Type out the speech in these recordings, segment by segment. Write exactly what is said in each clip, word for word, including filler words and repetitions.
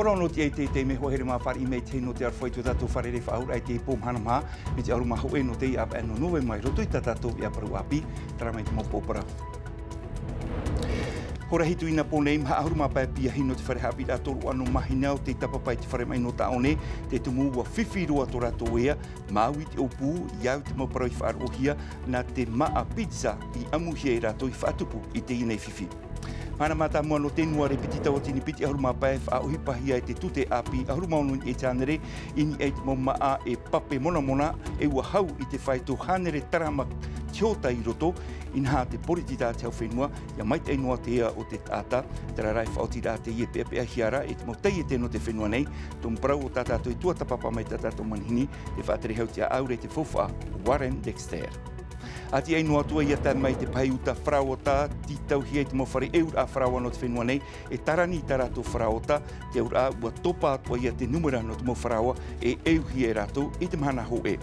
Ora nō te ʻai te, te mea hoa here mā fāriʻi mai te hei nō te aroha i tō tātou fare rei faʻauraʻa i te pō mahana maha, me te ʻahuru mā hōʻē nō te ʻāvaʻe nō Novema i roto i tā tātou ʻāparau ʻāpī, terā mai te mau pōpara. Hora hitu i nā pō nei, maha ʻahuru mā pae piahi nō te fare haʻapiʻiraʻa tōroʻa nō Mahina ʻo tei tāpapa i te fare maʻi nō Taʻone, te tumu ʻua fifi roa tō rātou ea, māuiui te ʻōpū, ʻia au te mau parau i faʻaroʻohia, nā te māʻa pizza i ʻamuhia e rātou i faʻatupu i teie nei fifi. Mahana mātāmua nō Tenuare piti tauatini piti ʻahuru mā pae faʻaʻohipahia e te tute ʻāpī ʻahuru mā ono i te hānere, i niʻa i te mau māʻa e pape monamona, e ʻua hau i te faito hānere tarama te hōta i roto, inaha te poritita a te hau fenua, ʻia maitaʻi noa te ea o te taʻata, terā rā e faʻaoti rā teie peʻapeʻahia ra e te mau taiete nō te fenua nei, tumu parau o tā tātou e tuatāpapa mai tā tātou manihini, te faʻatere hau te ʻaʻaure te faufaʻa Warren Dexter. ʻA tiʻa noa atu ā ʻia tae mai te pahi uta faraoa tā, tītauhia i te mau fare ʻeuraʻa faraoa nō te fenua nei, e tārani tā rātou faraoa tā, te auraʻa ʻua topa atu ā ʻia te numera nō te mau faraoa, e ʻeuhia e rātou i te mahana hōʻē.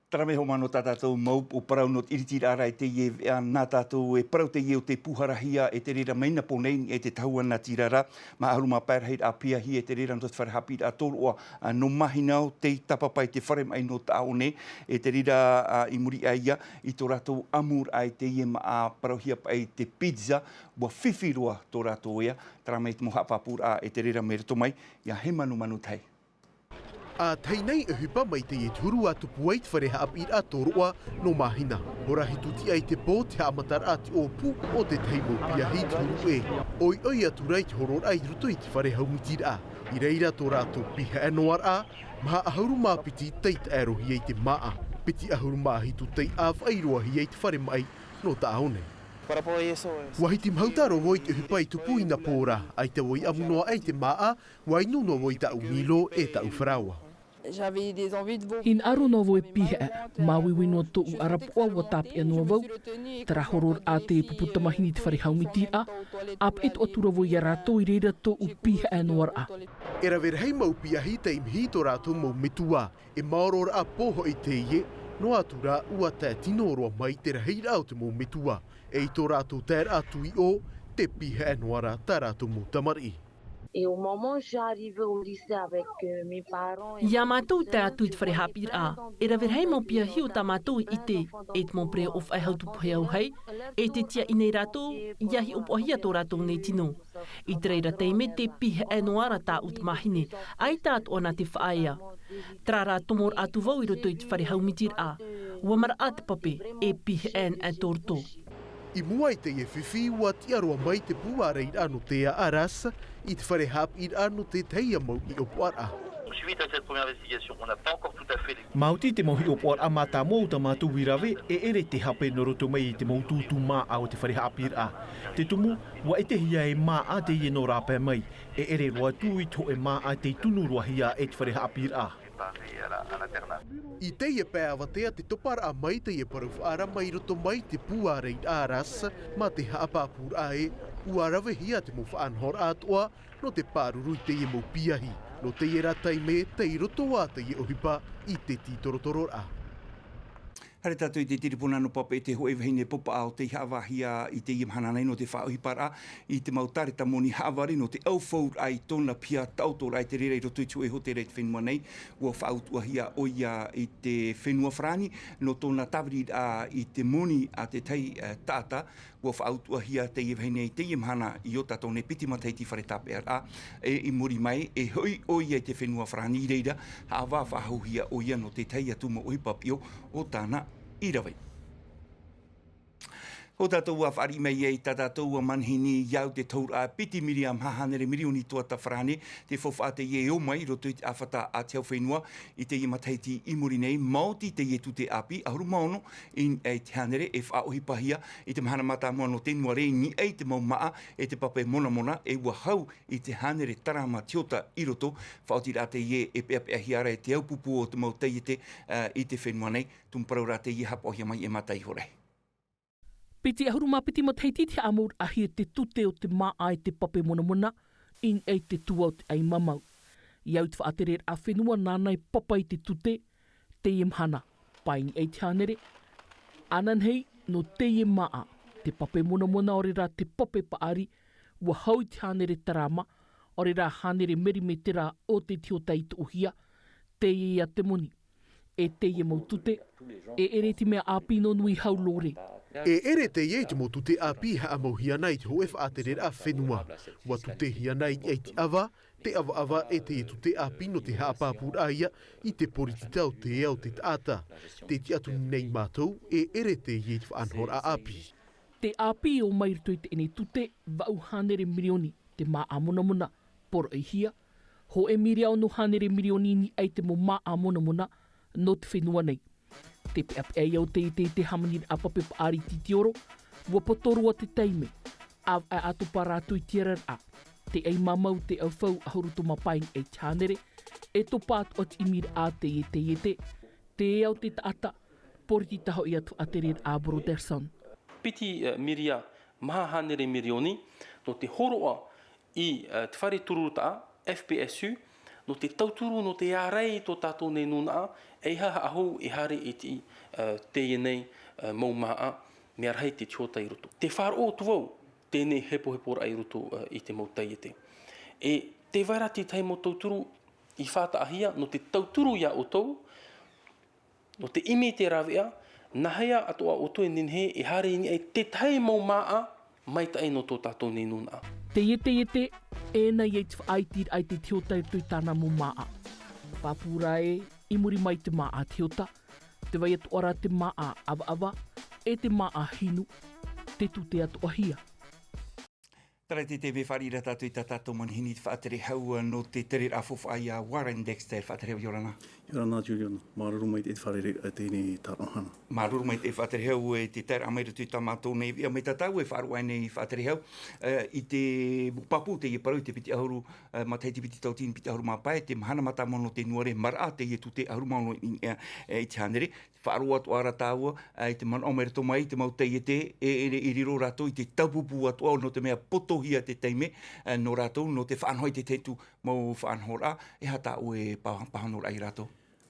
Terā mai hoʻi mā nō tā tātou mau pōparau nō te ʻiritiraʻa ra i teie veʻa nā tātou e parau teie o te pūharahia e te reira mai nā pō nei, e te tahua nā Tirara, maha ʻahuru mā pae rahiraʻa piahi e te reira nō te fare haʻapiʻiraʻa tōroʻa, ā, nō Mahina ʻo tei tāpapa i te fare maʻi nō Taʻone, e te reira, ā, i muri iho ia, i tō rātou ʻamuraʻa i teie māʻa parauhia paʻi te pizza, ʻua fifi roa tō rātou ea, terā mai te mau haʻapāpūraʻa e te reira mai roto mai, ia Hemanu Manutahi. ʻA tahi nei e ʻohipa mai teie te huru ʻa tupu ai te fare haʻapiʻiraʻa tōroʻa nō Mahina. Hora hitu tiʻa i te pō te haʻamataraʻa te ʻōpū o te tahi mau piahi te huru ʻē. ʻOiʻoi atu ra i te hororaʻa i roto i te fare haumitiraʻa. I reira tō rātou pihaʻa noaraʻa, maha ʻahuru mā piti tei taʻero hia i te māʻa. Piti ʻahuru mā hitu tei ʻāfaʻi roa hia i te fare maʻi nō Taʻone. Ua hiti mahuta roa vau i te ʻohipa i tupu i nā pō ra, ʻaita vau i ʻamu noa aʻe i te māʻa, ua inu noa vau i tāʻu milo e tāʻu faraoa. Hinaʻaro noa vau e pihaʻa, māuiui noa tōʻu ʻarapoʻa ua tāpeʻa noa vau, terā hororaʻa te pupu tamahine i te fare haumitiraʻa, ʻāpeʻe atu ra vau ia rātou i reira tōʻu pihaʻa noaraʻa. E rave rahi mau piahi tei mihi i tō rātou mau metua, e maororaʻa pō hoʻi teie, noa atu rā ʻua tae tino roa mai te rahiraʻa o te mau metua, e i tō rātou taeraʻa tuiʻo, tē pihaʻa noa ra tā rātou mau tamariʻi. Et au moment où j'ai arrivé au lycée avec, euh, mes parents et... Iā mātou i tae atu i te fare haʻapiʻiraʻa, e rave rahi mau piahi o tā mātou i ʻite, e te mau pereʻoʻo faʻehau tupu hei auahi, e tē tiaʻi nei rātou, ʻia hiʻopoʻahia tō rātou nei tino. I te reira taime tē pihaʻa noa ra tāʻu tamahine, ʻaita atoʻa nā te faʻaea. Terā rā tomoraʻa atu vau i roto i te fare haumitiraʻa, ua maraʻa te pape, e pihaʻa anaʻe tō roto. I mua i teie fifi, ua tiʻa roa mai te pūaraʻa nō te ʻāʻarasa i te fare haʻapiʻiraʻa nō te tahi mau ʻōpuaraʻa. Suite à cette première investigation, on n'a pas encore tout à fait les... Maoti te mau hiʻopoʻaraʻa mātāmua o tā mātou i rave, e ʻere te hape nō roto mai i te mau tūtū māʻa o te fare haʻapiʻiraʻa. Te tumu, ua ʻitehia e māʻa teie nō rāpae mai, e ʻere roa atu i te hōʻē māʻa tei tunu roa hia e te fare haʻapiʻiraʻa. I teie pae avatea te toparaʻa mai teie parau faʻaara mai roto mai te pūaraʻa ʻāʻarasa, mā te haʻapāpūraʻa ē, ua ravehia te mau faʻanahoraʻa atoʻa, nō te pāruru i teie mau piahi, nō teie rā taime tei roto ā teie ʻohipa i te tītorotororaʻa. Haere tātou i te tiripuna nō Papeʻete, hōʻē vahine popaʻa ʻo tei haʻavāhia i teie mahana nei nō te faʻaʻohiparaʻa i te mau tāreta moni haʻavare nō te ʻaufauraʻa i tōna piha taʻotoraʻa i te reira i roto i te hōʻē hōtēra i te fenua nei. Ua faʻautuʻahia ʻoia i te fenua Farāni nō tōna tāviriraʻa i te moni a te tahi, eh, taʻata. Ua faʻautuʻahia teie vahine i teie mahana i ō tātou nei piti matahiti fare tāpeʻaraʻa, e i muri mai, e hoʻi ʻoia i te fenua Farāni i reira, haʻavā faʻahouhia ʻoia nō te tahi atu mau ʻohipa piʻo o tāna i rave. Hou tātou ua fāriʻi mai ai tā tātou ua manihini i au te tohuraʻa piti miriam hānere mirioni tuata Farāni, te faufaʻa teie e ō mai i roto i te ʻāfata a te hau fenua i teie matahiti i muri nei, maoti teie tute ʻāpī, ʻahuru mā ono i niʻa i te hānere e faʻaʻohipahia i te mahana mātāmua nō Tenuare i niʻa i te mau māʻa e te pape monamona, e ua hau i te hānere tarama te hōta i roto, faʻaoti rā teie e peʻapeʻahia ra e te aupupū o te mau taiete, ā, i te fenua nei, tumu parau rā teie haʻapaʻohia mai e Mata Ihorahi. Piti ʻahuru mā piti matahiti te haʻamouraʻahia te tute o te māʻa e te pape monamona, i niʻa i te tua o te ʻaimamau. I au i te faʻatereraʻa fenua nāna e papa i te tute, teie mahana, pae i niʻa i te hānere, Ananahi, nō teie māʻa, te pape monamona ʻaore rā te pape paʻari, ua hau i te hānere tarama, ʻaore rā hānere merimetera o te tihota i tuʻuhia, teie ia te moni. E teie mau tute, e ʻere te mea ʻāpī nō nui hau lore. E ʻere teie i te mau tute ʻāpī e haʻamauhia ana i te hōʻē faʻatereraʻa fenua. Ua tutehia ana i niʻa i te ʻava, te ʻavaʻava e teie tute ʻāpī nō te haʻapāpūraʻa ia i te poritita o te ao o te taʻata. Tē tiʻaturi nei mātou, e ʻere teie i te faʻanahoraʻa ʻāpī. Te ʻāpī ō mai roto i teie nei tute, vaʻu hānere mirioni te māʻa monamona, poroʻihia, hōʻē miria ono hānere mirioni i niʻa i te mau māʻa monamona nō te fenua nei. Te peʻapeʻa ia o te, te, te hāmaniraʻa pape paʻari titioro, ua poto roa te taime, ʻāvaʻe ʻatopa rātou i te araraʻa, te ʻai māmā, te ʻaufau ʻahuru tō mā pae i te hānere, e topa atu ʻati ʻimiraʻa teie, teie te, te ao o te taʻata, poritita hoʻi ia te faʻatereraʻa a Brotherson. Piti, eh, miria maha hānere mirioni, nō te hōroʻa i, eh, te fare tururutaʻa, F P S U, nō te tauturu, nō te ārai i tō tātou nei nūnaʻa, ʻeiaha haʻahou e haere i te, eh, teie nei, eh, mau māʻa, mea rahi te tihota i roto. Tē faʻaroʻo atu vau, teie nei hepoheporaʻa i roto, eh, i te mau taiete. E tē vai ra te tahi mau tauturu i faʻataʻahia, nō te tauturu ia ʻoutou, nō te ʻimi i te rāveʻa, nāhea atoʻa ʻoutou e nehenehe e haere i niʻa i te tahi mau māʻa maitaʻi nō tō tātou nei nūnaʻa. Teie, teie te, e nā ia i te faʻaitiraʻa i te tihota i roto i tāna mau māʻa. Pāpū rā ē, i muri mai te māʻa tihota, tē vai atoʻa ra te māʻa ʻavaʻava, e te māʻa hinu, tē tute atoʻahia. Terā te tv fāriʻi ra tātou i tā tātou manihini i te faʻatere hau nō te tereraʻa faufaʻa iā Warren Dexter, faʻatere hau, ʻia ora na. ʻIa ora na, Juliana. Māuruuru maitaʻi i te fārereiraʻa i teie nei tāraʻohana. Māuruuru maitaʻi i te faʻatere hau, e te taeraʻa mai roto i tā mātou nei veʻa mai tā tāua e faʻaroʻo nei faʻatere hau, eh, i te pāpū teie parau i te piti ʻahuru, eh, matahiti piti tauatini piti ʻahuru mā pae, te mahana mātāmua nō te nuare maraʻa, teie tute ʻahuru mā ono i niʻa, eh, i te hānere. Faʻaroʻo atoʻa ra tāua, ā, i te manaʻo mai roto mai i te mau taiete, e, e, i riro rātou i te taupupū atoʻa nō te mea potohia te taime, ā, nō rātou, nō te faʻanaho i te tahi atu mau faʻanahoraʻa, e aha tā ʻoe pā-, pāhonoraʻa ia rātou?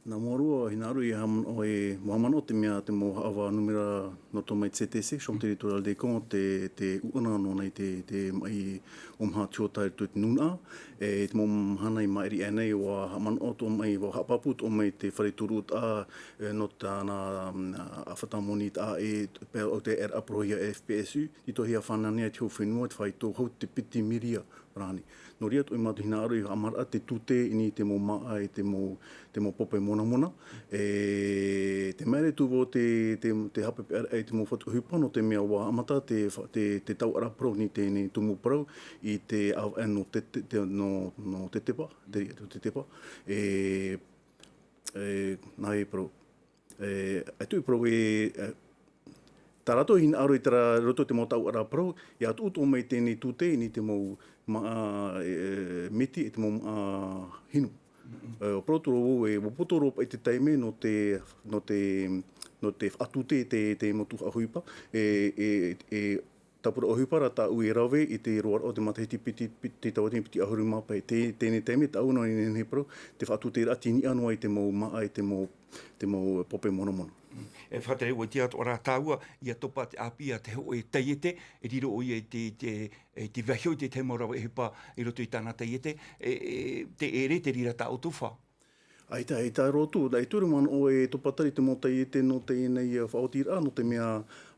Nā mua roa, hinaʻaro ia haʻamanaʻo e, ʻua haʻamanaʻo te mea te mau haʻavā numera nō roto mai te C T C, Chambre Territoriale des Comptes, te, te ʻuʻana nō nei te, te maʻi ʻōmaha tihota i roto i te nūnaʻa, e, i te mau mahana i maʻiri aʻe nei, ʻua haʻamanaʻo atoʻa mai, ʻua haʻapāpū atoʻa mai te fare tururutaʻa, e, nō tāna, mm, ʻāfata moni taʻa ʻē, pae o te ʻaeraʻa parauhia F P S U, tītauhia fānanihia te hau fenua, te faito hau te piti miria rānei. Nō reira atoʻa mātou hinaʻaro i haʻamaraʻa te tute i niʻa i te mau māʻa, i te mau, te mau pape monamona. E, te mea rā atu vau te, te, te haʻapeʻapeʻaraʻa i te mau fatu ʻohipa, nō te mea ʻua haʻamata te fa-, te, te tauʻaraʻa parau i teie nei tumu parau, i te ʻāvaʻe nō te, te, te, nō, nō Tetepa, te, te Tetepa. E, e, nā e parau. E, ʻaita e parau e, e, tā rātou hinaʻaro i terā roto i te mau tauʻaraʻa parau, ʻia tuʻu atoʻa mai teie nei tute i niʻa i te mau māʻa, e, e, miti, i te mau māʻa hinu. E, ʻua parau atu ra vau e, ʻua poto roa paʻi te taime nō te, nō te, nō te faʻatute te, te mau tuhaʻa ʻohipa, e, e, e, tāpura ʻohipa rā tāʻu e rave i te roaraʻa o te matahiti piti, piti, tauatini piti ʻahuru mā pae. Te, teie nei taime tāʻu nō nehenehe parau, te faʻatuteraʻa tei niʻa noa i te mau māʻa, i te mau, te mau pape monamona. E faʻatere, ʻua ʻite atoʻa ra tāua, ʻia topa te ʻāpī a te hōʻē taiete, e riro ʻoia i te, te, e te vaiiho i te tahi mau rave ʻohipa i roto i tāna taiete, e, e, te ʻere te reira tā ʻoutou fā. ʻAita, ʻaita roa atu, nā, e tuʻu ra manaʻo e topa tari te mau taiete nō teie nei, ā, faʻaotiraʻa, nō te mea,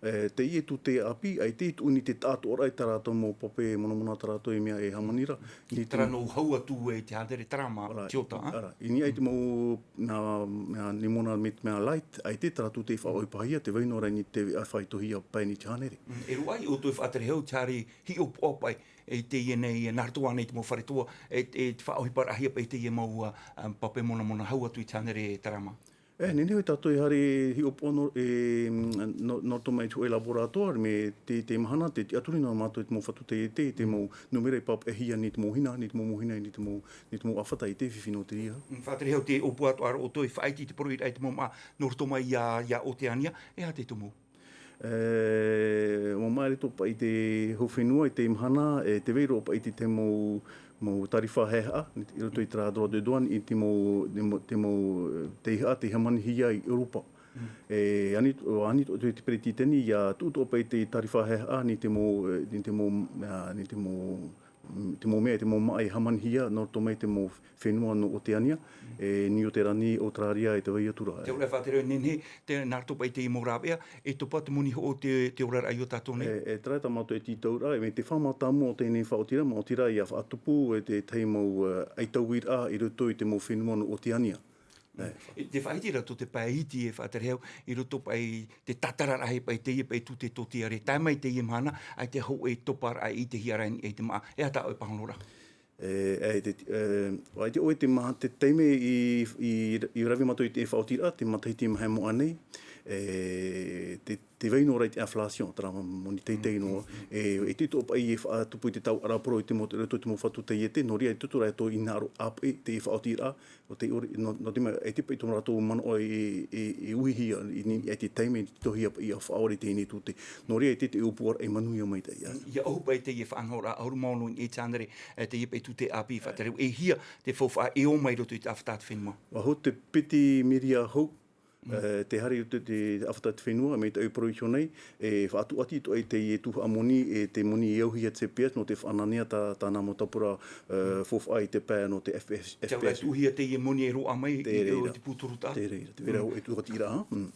e, teie tute ʻāpī, ʻaita i tuʻu i niʻa i te taʻatoʻaraʻa i tā rātou mau pape monamona tā rātou e mea e hāmani ra. I terā nō hau atu e te hānere tarama, ʻaita, tihota, ā? ʻAita, i niʻa i te mau, nā, mea, nimona me te mea light, ʻaita terā tute i faʻaʻohipahia, tē vai noa ra i niʻa i te, ā, faitohia pae i te hānere. Mm, e roaʻa ʻoutou e faʻatere hau, te haere hiʻopoʻa paʻi, i teie nei, nā roto ānei i te mau fare toa, e, e te faʻaʻohiparaʻahia paʻi i teie mau, ā, ā, pape monamona hau atu i te hānere tarama. E, nehenehe tātou e haere hiʻopoʻa nō, e, nō, nō roto mai i te hōʻē laboratoire, mai te, te mahana, tē tiʻaturi noa mātou i te mau fatu taiete, i te mau numera i pāpaʻihia i niʻa i te mau hina, i niʻa i te mau, mau hina, i niʻa i te mau, i niʻa i te mau ʻāfata, ʻaita e fifi noa te reira. Mm, faʻatere hau, tē ʻōpua atoʻa ra ʻoutou e faʻaʻite i te poroʻi ra i te mau māʻa nō roto mai iā, iā Oteania, e aha te tumu? E, ʻua māere atoʻa paʻi te hau fenua i teie mahana, e tē vai roa paʻi te, te mau, mau tarifa haʻehaʻa, i roto i terā droit de douane, i te mau, te mau, te mau, e, teiaha, tei hāmanihia i Europa. E ani, ani te peretiteni ia tuʻu toʻa paʻi te tārifa haʻehaʻa ni te mau, e, ni te mau, a, ni te mau, mm, te mau mea, te mau māʻa e hāmanihia, nō roto mai te mau fenua nō Oteania, e, Niu Terani, Australia, e te vai atu ra. Te ora e faʻatere, e nehenehe, te, nā roto paʻi te mau rāveʻa, e topa te moni hoʻo te, te oraraʻa i ō tātou nei. E, e, terā tā mātou e tītau ra, e, mea te faʻamātāmua o teie nei faʻaotiraʻa, maoti rā ia faʻatupu, e, te tahi mau, e, ʻaitauiraʻa i roto i te mau fenua nō Oteania. E. E, te faʻaiti ra tō te pae iti e faʻatere au, i roto paʻi te tātararaʻa paʻi teie paʻi tū te tōtiare. Tae mai teie mahana, ʻaita hōʻē toparaʻa i te hiaraini e te māʻa. E aha tā ʻoe pāhonoraʻa? E, e, te, e, ʻaita ʻoe te maha, te taime i, i, i rave mātou i te faʻaotiraʻa, te matahiti maha moʻa nei, e, te, te vai noa ra i te inflation, terā moni teitei noa, e, e te topa i e faʻatupu i te tau ara poro i te mau, roto i te mau fatu taiete, nō reira e tutu ra e tō ʻinaʻaro ʻāpeʻe te faʻaotiraʻa, o te ori, nō, nō te mea, e te paʻi tō rātou manaʻo e, e, e uihia, i, i, i te taime, i te tohia, i a faʻaore teie nei tūte. Nō reira, e te, te ʻōpuaraʻa e manuia mai teie. Ia ʻohu paʻi teie faʻanahoraʻa, ʻahuru mā ono i te hānere, e, teie paʻi tūte ʻāpī, faʻatere au, e hia te faufaʻa e ō mai roto i te ʻāfata te fenua. Ua hou te piti miria hou, e, te haere i te, te ʻāfata te fenua, mai te au parau iho nei, e faʻatuati toʻa i teie tuhaʻa moni, e te moni e auhia te C P S, nō te faʻananea tā, tāna mau tāpura, e, faufaʻa i te pae nō te F P S. Te aura e tuʻuhia teie moni e roaʻa mai i, i te pūturu tā. Te reira, te reira, e tuatiraʻa. Mm.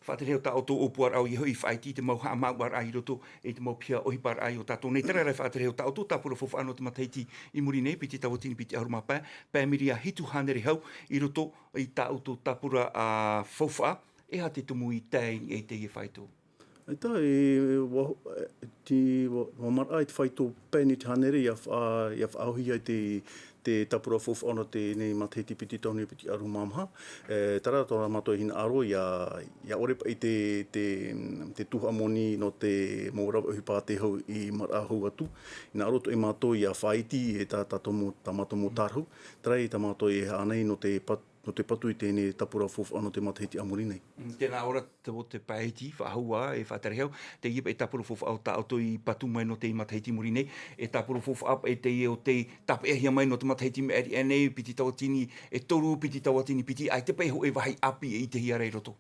Faʻatere au tā ʻoutou ʻōpuaraʻa, ʻoia hoʻi faʻaiti i te mau haʻamāuʻaraʻa i roto i te mau piha ʻohiparaʻa i ō tātou nei. Terā rā faʻatere au tā ʻoutou tāpura faufaʻa nō te matahiti i muri nei, piti tauatini, piti ʻahuru mā pae, pae miria hitu hānere hau i roto i tā ʻoutou tāpura, ā, faufaʻa, e aha te tumu i tae i teie faito? ʻAita, e, ua, e, te, ua, ua maraʻa i te faito pae nui te hānere, ia fa-, ia faʻaauhia i te, te tāpura faufaʻa nō teie nei matahiti piti tauatini, piti ʻahuru mā maha. E, terā tō rā mātou hinaʻaro, ia, ia ʻore paʻi te, te, te tuhaʻa moni nō te mau rave ʻohipa tē hau i maraʻa hau atu. Hinaʻaro toʻa mātou ia faʻaiti e tā, tā tō mau, tā mātou mau tārahu. Terā tā mātou e haʻa nei nō te pat-, nō te patu i teie nei tāpura faufaʻa nō te matahiti a muri nei. Mm, tēnā ʻoe ra tō te pae iti, faʻahou ā, e faʻatere au, teie paʻi tāpura faufaʻa tā ʻoutou i patu mai nō te matahiti muri nei, e tāpura faufaʻa paʻi teie ʻo tē tāpeʻahia mai nō te matahiti maʻiri aʻe nei, piti tauatini e toru, piti tauatini piti, ʻaita paʻi hōʻē vāhi ʻāpī e ʻitehia ra i roto.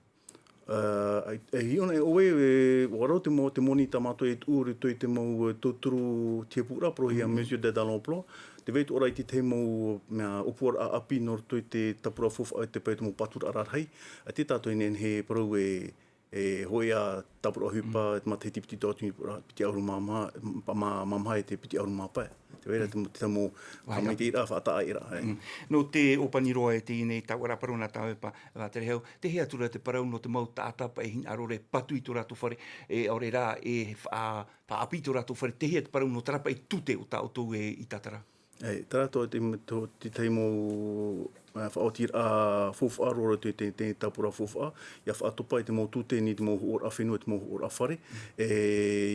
Ā, e, e hiʻo nei ʻoe, e, ʻua rau te mo-, te moni tā mātou e tuʻu i roto i te mau, e, tauturu tiapuraʻa, parauhia mesure d'aide à l'emploi. Tē vai atoʻa ra i te tahi mau mea ʻōpuaraʻa ʻāpī nō roto i te tāpura faufaʻa i te pae te mau pāturaʻa rarahi. ʻAita tātou e nehenehe e parau e, e hōʻē ā tāpura ʻohipa, te matahiti piti tauatini, piti ʻahuru mā maha, mā, mā maha e te piti ʻahuru mā pae. Tē vai ra te, te mau haʻamaitaʻiraʻa, faʻataʻaʻiraʻa, e. Mm. Nō te ʻōpani roa e teie nei tāpura parau nā tāua e pa-, faʻatere au, tē hea atu ra te parau nō te mau taʻata paʻi hinaʻaro ra e patu i tō rātou fare, e ʻaore rā e fa-, faʻaʻāpī i tō rātou fare, tē hea te parau nō terā paʻi tūte o tā ʻoutou e, i tātara? E, terā tō te, tō te tahi mau, ā, faʻaotiraʻa faufaʻa roa roto i te, te, te tāpura faufaʻa, ia faʻatopa i te mau tūte nui te mau hoʻoraʻa fenua, te mau hoʻoraʻa fare, e,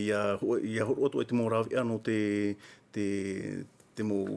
ia ho-, ia hōroʻa atoʻa i te mau rāveʻa nō te, te, te mau,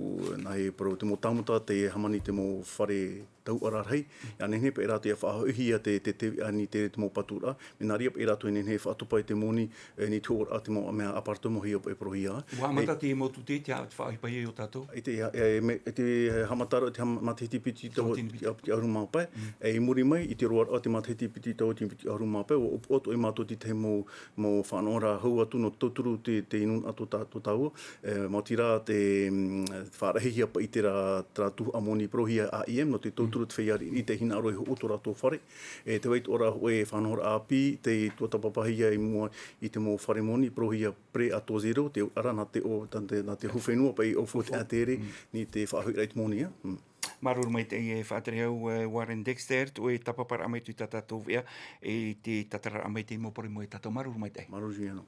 nā hea parau, te mau tāmata tē hāmani i te mau fare tauʻa rarahi, ia nehenehe paʻi rātou ia faʻahoʻihia te, te, te, ani te, te mau pāturaʻa, mea nā reira paʻi rātou e nehenehe e faʻatopa i te moni, e, nui te hoʻoraʻa te mau mea appartement hia paʻi parauhia. ʻUa haʻamata te mau tūte, te faʻaʻohipahia i ō tātou? ʻAita, e, e, mea, e te haʻamata ra te hama-, matahiti piti tau-, tauatini piti, piti ʻahuru mā pae, e, i muri mai, i te roaraʻa o te matahiti piti tauatini, piti ʻahuru mā pae, ʻua ʻōpuʻa atoʻa mātou i te tahi mau, mau faʻanahoraʻa hau atu nō te tauturu te, te inuna tō tā-, tō tāua, e, maoti rā te, mm, faʻaraʻahia paʻi terā, terā tuhaʻa moni parauhia A I M, nō te tauturu te feiā riʻiriʻi tei hinaʻaro e hoʻo tō rātou fare. E, tē vai atoʻa ra hōʻē faʻanahoraʻa ʻāpī, tei tuatāpapahia i mua i te mau fare moni, parauhia prêt à taux zéro, te auraʻa nā te ʻō-, nā te, nā te hau fenua paʻi ʻōfau te ʻātere, nui te faʻahoʻiraʻa i te moni, ā. Mm. Māuruuru maitaʻi e faʻatere au, e, Warren Dexter, tō ʻoe tāpaparaʻa mai atu i tā tātou veʻa, e te tātararaʻa mai i te mau parau mai tātou. Māuruuru maitaʻi. Māuruuru, Juliano.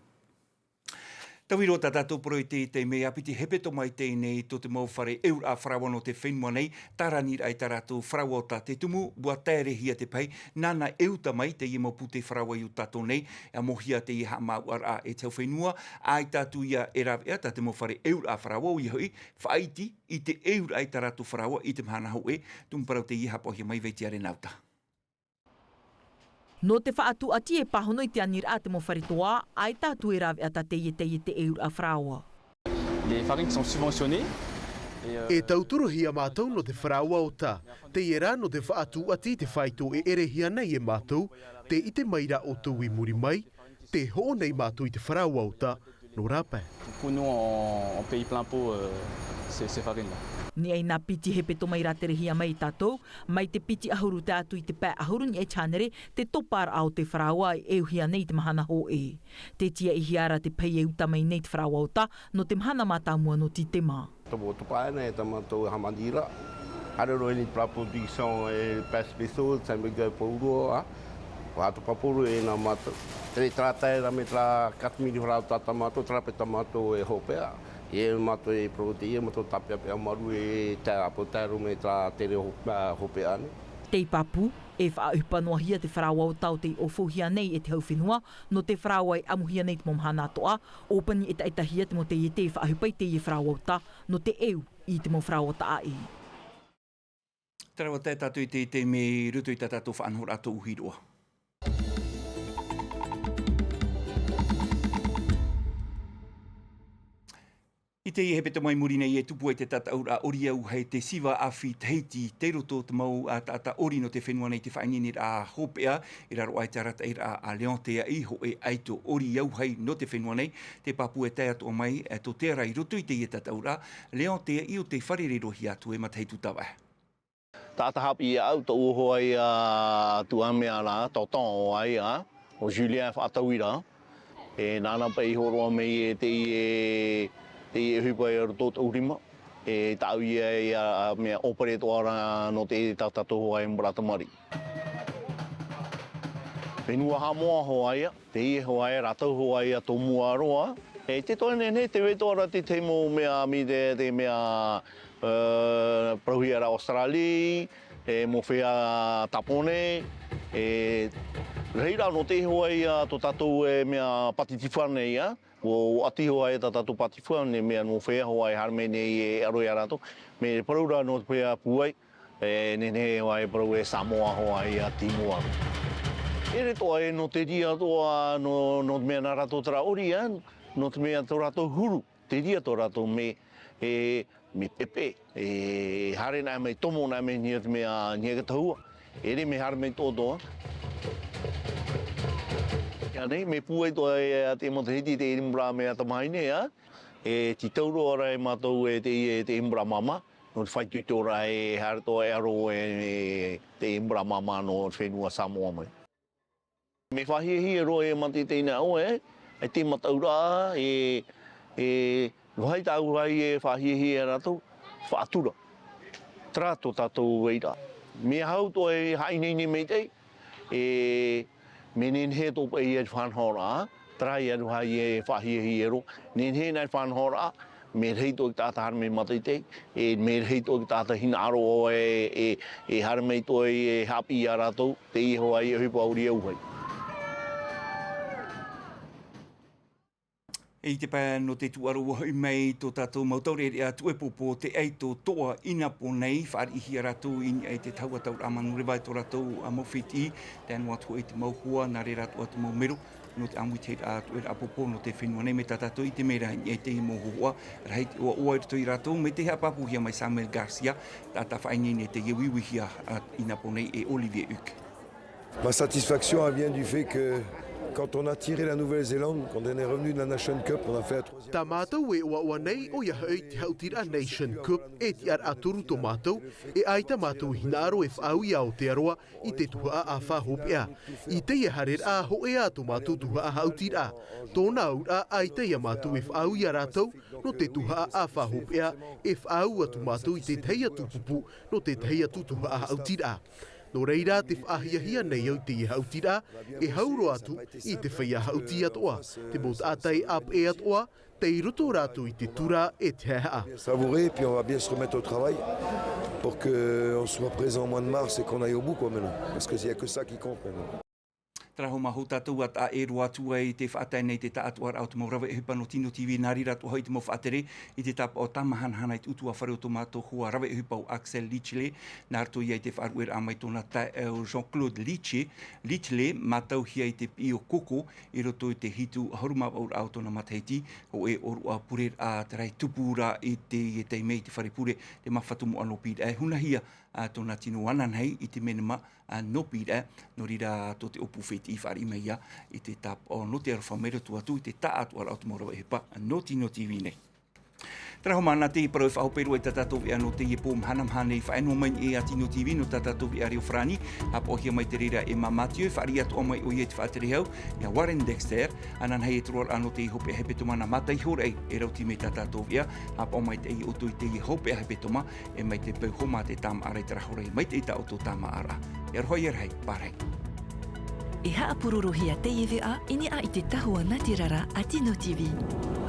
Tauihaʻa tā tātou parau i teie mea, piti hepetoma i teie nei tō te mau fare ʻeuraʻa faraoa nō te fenua nei, tāraniraʻa i tā rātou faraoa o tā te tumu, ʻua taerehia te pahi, nāna e uta mai teie mau pūtē faraoa i ō tātou nei, ʻia mōhia teie haʻamāuʻaraʻa e te hau fenua, ʻaita atu ia e rāveʻa tā te mau fare ʻeuraʻa faraoa, ʻoia hoʻi, faʻaiti i te ʻeuraʻa i tā rātou faraoa i te mahana hōʻē, tumu parau teie haʻapaʻohia mai e Vaitia Renauta. Nō te faʻatūʻati e pāhono i te aniraʻa a te mau fare toa, ʻaita atu e rāveʻa tā teie taiete ʻeuraʻa faraoa. Les farines qui sont subventionnées, E tauturuhia mātou nō te faraoa ota, teie rā nō te faʻatūʻati i te faito e ʻerehia nei e mātou. Te ʻite mai rā ʻoutou i muri mai, te hoʻo nei mātou i te faraoa ota nō rāpae. Pour nous, en, en pays plein pot, euh, c'est, c'est farine, là. Niʻa i nā piti hepetoma i rāterehia mai e tātou, mai te piti ʻahuru tae atu i te pae ʻahuru niʻa i te hānere, te toparaʻa o te faraoa e ʻeuhia nei i te mahana hōʻē. Te tiaʻihia ra te pahi e uta mai nei te faraoa ota nō te mahana mātāmua nō Tītema. Tōpō tōpā ʻana e tā mātou haʻamaniraʻa. Haere roa i te pla production e pae spéciaux, Saint-Michel Pauroa, a. Vā tōpā poro e nā mātou. Tere terā tae rā mai terā quatre mille faraoa tā mātou, terā pae tā mātou e hopeʻa. E mātou e protéines, mātou tāpeapea maru e tae, ʻāpō tae roa mai terā tere ho-, ā, hopeʻa nei. Tei pāpū, e faʻaʻohipa noa hia te faraoa ota o tei ʻōfouhia nei e te hau fenua, nō te faraoa e ʻamuhia nei te mau mahana atoʻa, ʻōpani ʻetaʻetahia te mau taiete e faʻaʻohipa i teie faraoa ota, nō te ʻeu i te mau faraoa taʻaʻē. Terā atoʻa tātou i te, te mea i roto i tā tātou faʻanahoraʻa tōʻu hiroʻa. I teie hepetoma i muri nei e tupu ai te tataʻuraʻa ʻori auahi Te Siva Afi Tahiti, tei roto te mau, ā, taʻata ʻori nō te fenua nei, te faʻaineineraʻa hopeʻa, i raro aʻe i te arataʻiraʻa a Leon Teaʻi, hōʻē ʻaito ʻori auahi nō te fenua nei, te pāpū e tae atoʻa mai, ā, tō te ara i roto i teie tataʻuraʻa. Leon Teaʻi, ʻo tē fārereihia atu e Matahiti Tavaʻe. Taʻata haʻapiʻi iāʻu, tōʻu hoa ia, tuʻa mea rā, Tonton ʻo ia, ʻo Julien Faʻatauira. E nāna paʻi i hōroʻa mai e teie, teie ʻohipa i roto tōʻu rima. E tāʻu ia, ia mea ʻōpere atoʻa ra nō te, tā tātou hoa e mura tamariʻi. Fenua Haʻamoa hoa ia. Teie hoa e rātou hoa ia tōmua roa. E te toe nehenehe te vai atoʻa ra te tahi mau mea, mai te, te mea, ā, parauhia ra Australia, e mau feiā Tāpōnē, e, reira nō te hoa ia tō tātou e mea Pātitifua nei, ā. ʻUa, ʻua ʻati hoa ia tā tātou Pātitifua nei, mea nō feiā hoa e haere mai nei e aro ia rātou. Mea parau ra nō te feiā pūai. E nehenehe hoa e parau e Samoa hoa ia Tīmoa. E ʻere atoʻa e nō te reira atoʻa, nō, nō te mea nā rātou terā ʻori, ā, nō te mea tō rātou huru, te reira tō rātou mea, e, mea pepe, e, haere nā mai tomo nā mai niʻa te mea, niʻa i te tahua. E ʻere mea haere mai toʻotoʻo. Ia nei, mea pūai atoʻa e, a te matahiti te ʻiri mura mea tamahine, ā. E tītau roa ra e mātou e te, e te mura māmā. Nō te faʻaitoitoraʻa e haere atoʻa e aro e, e te mura māmā nō te fenua Samoa mai. Mea faʻahiahia roa e mātou i teie nei ʻoe, e te mataʻuraʻa, e, e, vāhi tāʻu vāhi e faʻahiahia e rātou, faʻatura. Terā tō tātou vairaʻa. Mea hau atoʻa e haʻaineine maitaʻi, e, mea nehenehe atoʻa paʻi ia te faʻanahoraʻa, terā ia te vāhi e faʻahiahia roa, nehenehe nā te faʻanahoraʻa, mea rahi atoʻa te taʻata haere mai mātaʻitaʻi, e mea rahi atoʻa te taʻata hinaʻaro e, e, e haere mai atoʻa e haʻapiʻi ia rātou, teie hoa ia ʻohipa ʻori auahi. I te pae nō te tūʻaro ʻua hoʻi mai tō tātou mau taureʻareʻa tuʻepopo te ʻaito toa i Inapō nei, fāriʻihia rātou i niʻa i te tahua tauraʻa manureva e tō rātou mau fētiʻi, tae noa atu hoʻi te mau hoa, nā reira atoʻa te mau mero, nō te ʻāmuiraʻa tuʻeraʻa popo nō te fenua nei, mai tā tātou i ʻite mai ra i niʻa i teie mau hōhoʻa, rahi te ʻoaʻoa i roto ia rātou, mai te haʻapāpūhia mai Samuel Garcia, taʻata faʻaineine i teie uiuihia a Inapō nei e Olivier Huck. Ma satisfaction, elle vient du fait que quand on a tiré la Nouvelle-Zélande, quand on est revenu de la Nation Cup, on a fait la troisième place. Tā mātou e ʻoaʻoa nei, ʻoia hoʻi te haʻutiraʻa Nation Cup, e tiʻaraʻa toru tō mātou, e ʻaita mātou i hinaʻaro e faʻaau i Aotearoa i te tuhaʻa ʻāfa hopeʻa. I teie haereraʻa, hōʻē ā tō mātou tuhaʻa haʻutiraʻa. Tōna auraʻa, ʻaita ia mātou e faʻaau ia rātou, nō te tuhaʻa ʻāfa hopeʻa, e faʻaau atu mātou i te tahi atu pupu, nō te tahi atu tuhaʻa haʻutiraʻa. Nō reira, te faʻahiahia nei au i teie haʻutiraʻa, e hau roa atu i te feiā haʻuti atoʻa, te mau taʻata e ʻāpeʻe atoʻa, tei roto rātou i te tura e te haʻehaʻa. Savourer, puis on va bien se remettre au travail pour que on soit présent au mois de mars et qu'on aille au bout, quoi, maintenant. Parce que il y a que ça qui compte maintenant. Tarahu ma hou tātou a taʻa e roa atu ai i te faʻatae nei te taʻatoʻaraʻa o te mau rave ʻohipa nō Tino T V, nā reira atu hoʻi te mau faʻatere i te tāpaʻo tāmahanahana i te ʻutuāfare o tō mātou hoa rave ʻohipa o Axel Lichlet, nā roto ia i te faʻaruʻeraʻa mai tōna taeaʻe o Jean-Claude Liche, Lichlet, mātauhia i te piʻi o Koko, i roto i te hitu ʻahuru mā vaʻuraʻa o tōna matahiti, hōʻē ʻōroʻa pureraʻa te rahi tupu ra i te, i te taime i te fare pure, te Mafatu Moʻa nō Pīraʻe, hunahia, ā, tōna tino ananahi i te menema, ā, nō Pīraʻe, nō reira tō te ʻōpū fētiʻi fāriʻi mai ia i te tāpaʻo nō te aroha mai roto atu i te taʻatoʻaraʻa o te mau rave ʻohipa nō Tino T V nei. Tarahu ma, nā teie parau e faʻahope roa i tā tātou veʻa nō teie pō mahanamaha nei, faʻaea noa mai e a Tino T V nō tā tātou veʻa reo farāni, haʻapaʻohia mai te reira e Emma Mathieu, e fāriʻi atoʻa mai ʻoia i te faʻatere hau ia Warren Dexter, ananahi e te roaraʻa nō teie hopeʻa hepetoma nā mātaiho raʻi e rauti mai tā tātou veʻa, haʻapaʻo maitaʻi ʻoutou i teie hopeʻa hepetoma, e mai te peu homa te tāmāʻaraʻa i te rahi ra, e maitaʻi tā ʻoutou tāmāʻaraʻa. E aroha ia rahi, pārahi. E haʻapurorohia teie veʻa i niʻa i te tahua nātirara a Tino T V.